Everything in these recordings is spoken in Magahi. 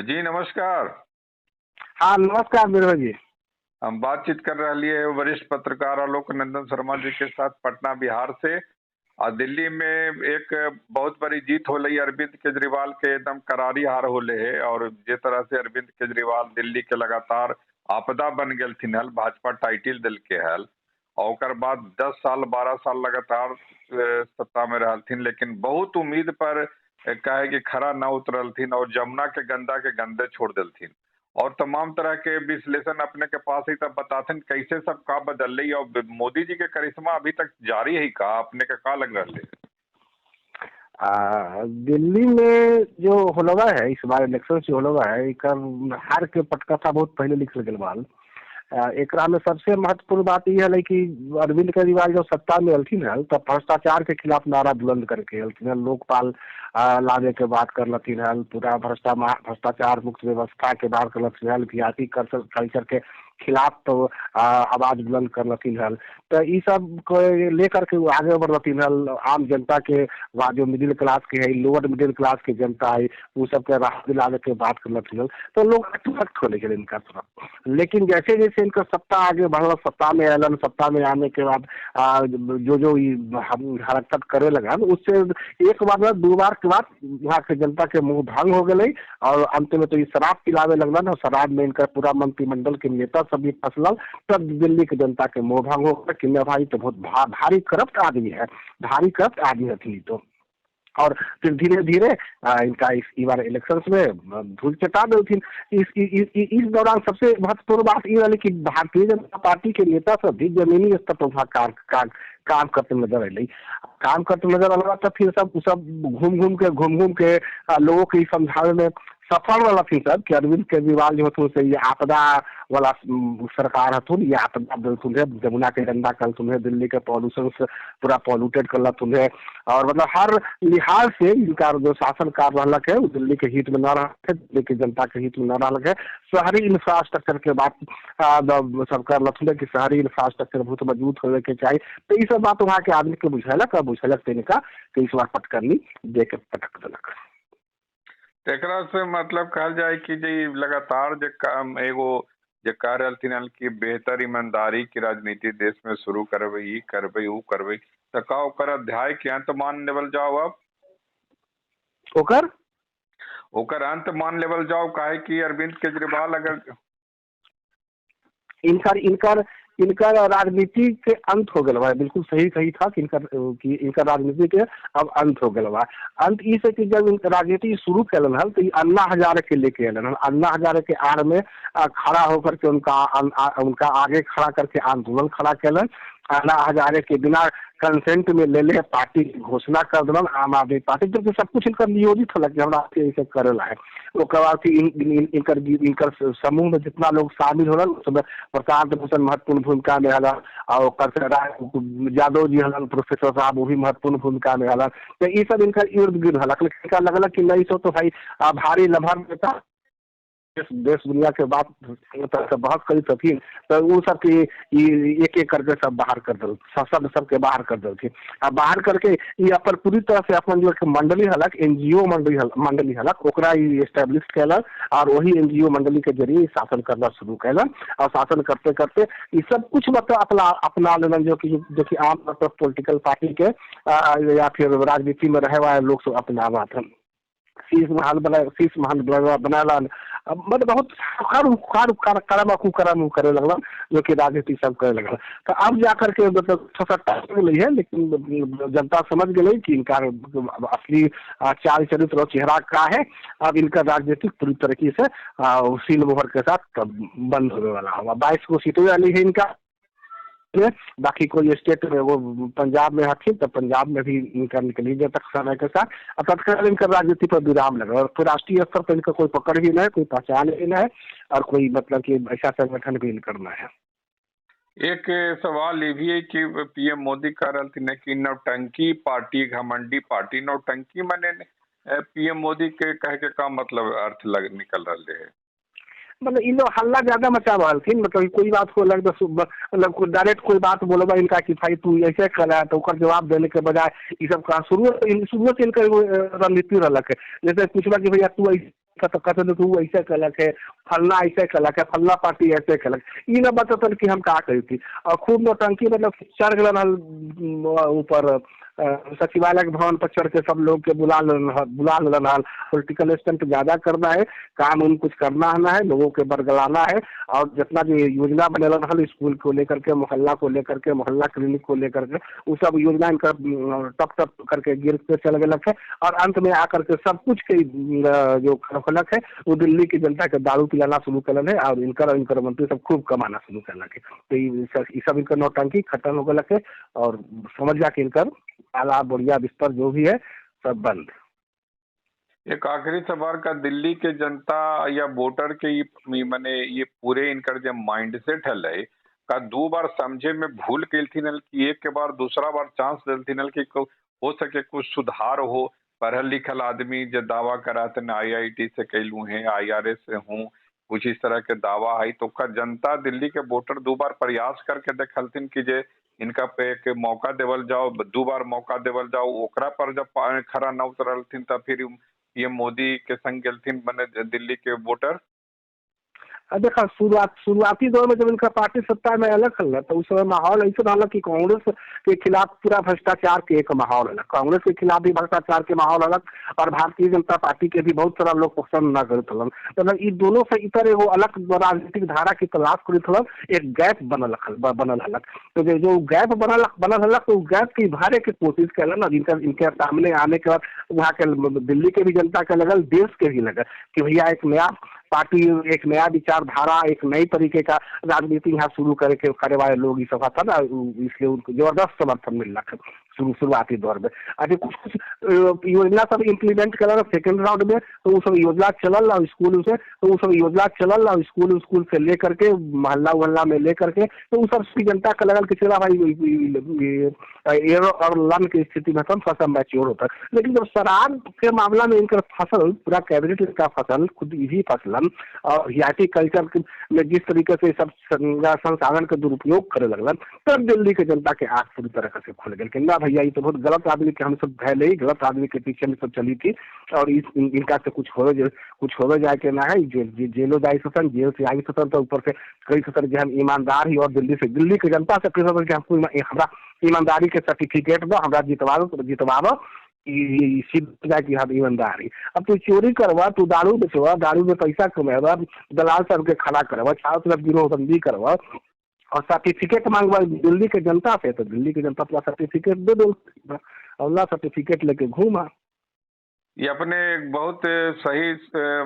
जी नमस्कार। हाँ, नमस्कार बिरबल जी। हम बातचीत कर रही है वरिष्ठ पत्रकार आलोक नंदन शर्मा जी के साथ पटना बिहार से। और दिल्ली में एक बहुत बड़ी जीत हो रही अरविंद केजरीवाल के, एकदम करारी हार होले है। और जिस तरह से अरविंद केजरीवाल दिल्ली के लगातार आपदा बन गए हल, भाजपा टाइटिल दिल के हल, और ओकर बाद 10 साल 12 साल लगातार सत्ता में रहलथिन, लेकिन बहुत उम्मीद पर काहे कि खरा न उतरलथिन और जमुना के गंदा के गंदे छोड़ दिलथिन। और तमाम तरह के विश्लेषण अपने के पास ही तब बताथिन कैसे सब का बदल रही और मोदी जी के करिश्मा अभी तक जारी है का, अपने के का लग रहा है? दिल्ली में जो होलवा है इस बार इलेक्शन से होलवा है, एकर हार के पटकथा बहुत पहले लिखल गेल बाल। एकरा में सबसे महत्वपूर्ण बात यह है कि अरविंद केजरीवाल जब सत्ता में अलथिन हल तब भ्रष्टाचार के खिलाफ नारा बुलंद करके अलथिन हल, लोकपाल लाने के बात करलथिन हल, पूरा भ्रष्टाचार मुक्त व्यवस्था के बात करलथिन हल, वीआईपी कल्चर के खिलाफ तो आवाज बुलंद करलथिन हल। तो ई सब के लेकर के वो आगे बढ़लथिन हल। आम जनता के वा जो मिडिल क्लास के है, लोअर मिडिल क्लास के जनता है, वो सबके राहत दिलाने के बात करलथिन हल। तो लोग अट्रैक्ट होने के इनका तरफ। लेकिन जैसे जैसे इनका सत्ता आगे बढ़ल, सत्ता में आलन, सत्ता में आने के बाद जो जो हरकत करे लगन, उससे एक बार ना दो बार के बाद वहाँ के जनता के मुंह भंग हो गए और अंत में तो ये शराब पिलावे लगलन और शराब में इनका पूरा मंत्रिमंडल के नेता सब भी फंसलन। तब दिल्ली के जनता के मोह भंग हो गया कि ना भाई तो बहुत भारी करप्ट आदमी है, भारी करप्ट आदमी हथिन तो। और फिर धीरे धीरे इनका इस बार इलेक्शन में धूल चटा देलथिन। इस दौरान सबसे महत्वपूर्ण बात ये रही कि भारतीय जनता पार्टी के नेता सब भी जमीनी स्तर पर वहाँ काम करते नजर अलै। काम करते नजर अला तो फिर सब घूम घूम के लोगों के समझावे में सफल रहलथिन सब कि अरविंद केजरीवाल जो हथुन से ये आपदा वाला सरकार हथुन, ये आपदा देलथुन है, जमुना के गंदा करलथुन है, दिल्ली के पॉल्यूशन से पूरा पॉल्यूटेड करलथुन है। और मतलब हर लिहाज से इनका जो शासन कार्य रहलक है वो दिल्ली के हित में न रह, दिल्ली के जनता के हित में न रहलक है। शहरी इंफ्रास्ट्रक्चर के बात सब करलथुन है कि शहरी इंफ्रास्ट्रक्चर बहुत मजबूत होने के चाहिए। तो ये सब बात वहाँ के आदमी के बुझेलक और बुझेलक तो इनका कि इस बार पटकनी दे के पटक देलक। एकरा से मतलब कहल जाए कि जे लगातार जे काम एगो जे कह रहलथिन हन कि बेहतर ईमानदारी की राजनीति देश में शुरू करबै, ई करबै, ऊ करबै, तो का ओकर अध्याय के अंत मान लेवल जाओ? अब ओकर ओकर अंत मान लेवल जाओ, काहे कि अरविंद केजरीवाल अगर इनकर इनकर इनकर राजनीति के अंत हो गया बा। बिल्कुल सही सही था कि इनकर राजनीति के अब अंत हो गया बा। अंत ई से कि जब इनकर राजनीति शुरू कैलन हल तो अन्ना हजारे के लेके अलन हल। अन्ना हजारे के आड़ में खड़ा होकर के उनका आगे खड़ा करके आंदोलन खड़ा कैलन। अन्ना हजारे के बिना कंसेंट में ले ले पार्टी की घोषणा कर दिलन आम आदमी पार्टी, जबकि सब कुछ इनकर नियोजित हलक कि हमरा ऐसे करेला है। ओकर बाद फिर इनकर समूह में जितना लोग शामिल होलन उसमें प्रशांत भूषण महत्वपूर्ण भूमिका में हलन और ओकर से यादव जी हलन प्रोफेसर साहब, वो भी महत्वपूर्ण भूमिका में हलन। तो ये सब इनकर इर्द गिर्द हलक। लेकिन इनका लगल कि नहीं सो तो भाई भारी लम्हा नेता देश दुनिया के बात बहस करी थी तो वो सब के एक एक करके सब बाहर कर दल, सब सबके बाहर कर दलथिन। आ बाहर करके ये अपन पूरी तरह से अपन जो एक मंडली हलक, एनजीओ मंडली हलक, ओकरा ई एस्टेब्लिश कैलन और वही एनजीओ मंडली के जरिए शासन करना शुरू कैलन। और शासन करते करते ये सब कुछ मतलब अपना लेलन जो कि आम मतलब पॉलिटिकल पार्टी के या फिर राजनीति में रहे वाले लोग सब अपनावा था। शीश महल बनालन, मतलब बहुत करम करे लगलन जो कि राजनीति सब करे लगल। तो अब जाकर के मतलब सत्ता गई है, लेकिन जनता समझ गई कि इनका असली चाल चरित्र और चेहरा का है। अब इनका राजनीतिक पूरी तरीके से सील मोहर के साथ बंद होने वाला होगा। 22 को सीटें वाली है इनका, बाकी कोई स्टेट में वो पंजाब में हथिन तो पंजाब में भी इनका निकली जब तक समय के साथ। और तत्काल इनका राजनीति पर विराम लगा और फिर राष्ट्रीय स्तर पर इनका कोई पकड़ भी नहीं है, कोई पहचान भी नहीं है और कोई मतलब कि ऐसा संगठन भी इनकर नहीं है। एक सवाल ये भी है कि पीएम मोदी कह रहे कि नौटंकी पार्टी, घमंडी पार्टी, नौटंकी माने पीएम मोदी के कहे के का मतलब अर्थ लग निकल रहा है? मतलब इन लोग हल्ला ज्यादा मचा रहलथिन, मतलब कोई बात को अलग मतलब डायरेक्ट कोई बात बोलबा इनका कि भाई तू ऐसे कर रहा है तो ओकर जवाब देने के बजाय ये सब कहा शुरू से इनका एगो रणनीति रहलक है। जैसे पूछबा कि भैया तू ऐसे तो कहते कि उ ऐसे कलक है, फलना ऐसे कलक है, फलना पार्टी ऐसे कलक, ई न बततन कि हम का करी थी। और खूब नौटंकी मतलब चढ़ गलन हल ऊपर सचिवालय के भवन पर चढ़ के सब लोग के बुला लेलन हल। पॉलिटिकल स्टंट ज्यादा करना है, काम उन कुछ करना आना है, लोगों के बरगलाना है। और जितना जो योजना बनेलन हल स्कूल को लेकर के, मोहल्ला को लेकर के, मोहल्ला क्लिनिक को लेकर के, वो सब योजना इनका टप टप करके गिर के चल गलक है। और अंत में आकर के सब कुछ के जो खलक है वो दिल्ली की जनता के दारू पिलाना शुरू कलन है और इनकर इनकर मंत्री सब खूब कमाना शुरू करलक है। तो ये सब इनकर नौटंकी खत्म हो गलक है और समझ जा के इनकर आला बोरिया बिस्तर जो भी है सब बंद। एक आखिरी सवाल का, दिल्ली के जनता या वोटर के माने ये पूरे इनकर जो माइंडसेट है का दो बार समझे में भूल केलथिन हल कि एक के बार दूसरा बार चांस देलथिन हल कि हो सके कुछ सुधार हो। पढ़ल लिखल आदमी जो दावा कराते न IIT से कैलू है, IRS से हूँ, कुछ इस तरह के दावा है, तो का जनता दिल्ली के वोटर दो बार प्रयास करके देखलथिन कि जे इनका पे एक मौका देवल जाओ, दो बार मौका देवल जाओ, ओकरा पर जब खरा न उतरलथिन तब फिर ये मोदी के संग गेलथिन बने दिल्ली के वोटर। देखा शुरुआती दौर में जब इनका पार्टी सत्ता में अलग हल तो उस समय माहौल ऐसा रहा कि कांग्रेस के खिलाफ पूरा भ्रष्टाचार के एक माहौल अलग, कांग्रेस के खिलाफ भी भ्रष्टाचार के माहौल अलग और भारतीय जनता पार्टी के भी बहुत सारा लोग पसंद न करत हलन। मतलब ई दोनों से इतर एगो अलग राजनीतिक धारा की तलाश करत हलन, एक गैप बनल हलक। तो जो गैप बनल हलक तो गैप के भरे के कोशिश कैलन और इनका इनके सामने आने के बाद वहाँ के दिल्ली के भी जनता के लगल, देश के भी लगल कि भैया एक नया पार्टी, एक नया विचारधारा, एक नई तरीके का राजनीति यहाँ शुरू करे के करे वाले लोग ये सब था ना, इसलिए उनको जबरदस्त समर्थन मिल रहा शुरुआती दौर में। अभी कुछ कुछ योजना सब इम्प्लीमेंट करल सेकेंड राउंड में, तो वो सब योजना चलल स्कूल से, तो वो सब योजना चलल स्कूल स्कूल से लेकर के मोहल्ला वहल्ला में लेकर के, तो वो सब जनता का लगल कि चला भाई एरो और लन की स्थिति में फसल मैच्योर होता। लेकिन जब शराब के मामला में इनका फसल पूरा कैबिनेट का फसल खुद ही फसलन और रियायती कल्चर में जिस तरीके से सब संसाधन के दुरुपयोग करे लगलन, तब दिल्ली के जनता के आँख पूरी तरह से खुल गई कि ना भैया ये तो बहुत गलत आदमी के हम सब भैले ही गलत आदमी के पीछे हम सब चली थी और इस इनका से कुछ हो जाए के ना है, जेलो जाए सकन, जेल से आई सकन, तो ऊपर से कही सकन कि हम ईमानदार ही और दिल्ली से दिल्ली के जनता से कही सकन कि हमको हमारा ईमानदारी के सर्टिफिकेट दो, हमारा जितवाबो सिद्ध जाए कि हम ईमानदारी। अब तू चोरी करवा, तू दारू बेचवा, दारू में पैसा कमेवा, दलाल सबके खड़ा करवा, चारों तरफ गिरोहबंदी करवा और सर्टिफिकेट मांगवा दिल्ली के जनता से, तो दिल्ली के जनता पूरा सर्टिफिकेट दे दो और सर्टिफिकेट लेके घूमा। ये अपने बहुत सही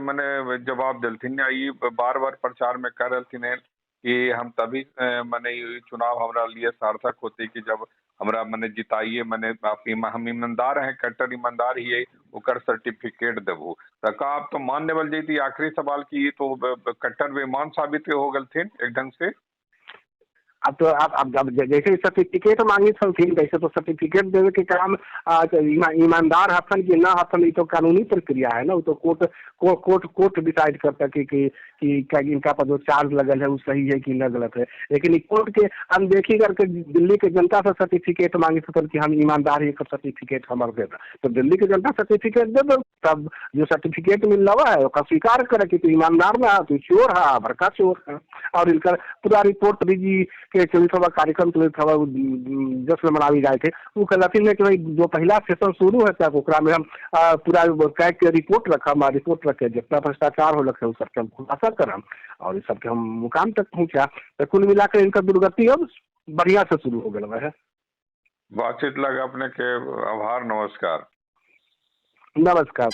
माने जवाब दिलथिन, ये बार बार प्रचार में कर रहलथिन कि हम तभी माने चुनाव हमारा लिए सार्थक होती कि जब हमरा मने जिताइए, मने आप हम ईमानदार हैं, कट्टर ईमानदार ही है, ओकर सर्टिफिकेट देबू। तो आप तो मान लेवल जैती। आखिरी सवाल की तो कट्टर बेईमान साबित हो गलथिन एक ढंग से। अब तो आप जब जैसे सर्टिफिकेट मांगी थी वैसे तो सर्टिफिकेट देवे के काम ईमानदार हथन कि ना हथन, ये तो कानूनी प्रक्रिया है ना, वो तो कोर्ट कोर्ट कोर्ट डिसाइड करता कि कि इनका पर जो चार्ज लगल है वो सही है कि न गलत है। लेकिन कोर्ट के अनदेखी करके दिल्ली के जनता से सर्टिफिकेट मांगी थी कि हम ईमानदार ही सर्टिफिकेट हमारे दे, तो दिल्ली के जनता सर्टिफिकेट दे दो, तब जो सर्टिफिकेट मिल रहा है उसका स्वीकार करे कि तू ईमानदार ना, तू चोर है, बड़का चोर है। और इनका पूरा रिपोर्ट भी जी के चलित हवा कार्यक्रम चलित हवा जश्न मनावी जाए थे, वो कहलथिन कि भाई जो पहला सेशन शुरू है तक ओकरा में हम पूरा कैग के रिपोर्ट रखम, रिपोर्ट रखे जितना भ्रष्टाचार हो है सबके हम खुलासा करम और सबके हम मुकाम तक पहुँचा। तो कुल मिलाकर इनका दुर्गति अब बढ़िया से शुरू हो गया है। बातचीत लगा अपने के आभार, नमस्कार। नमस्कार।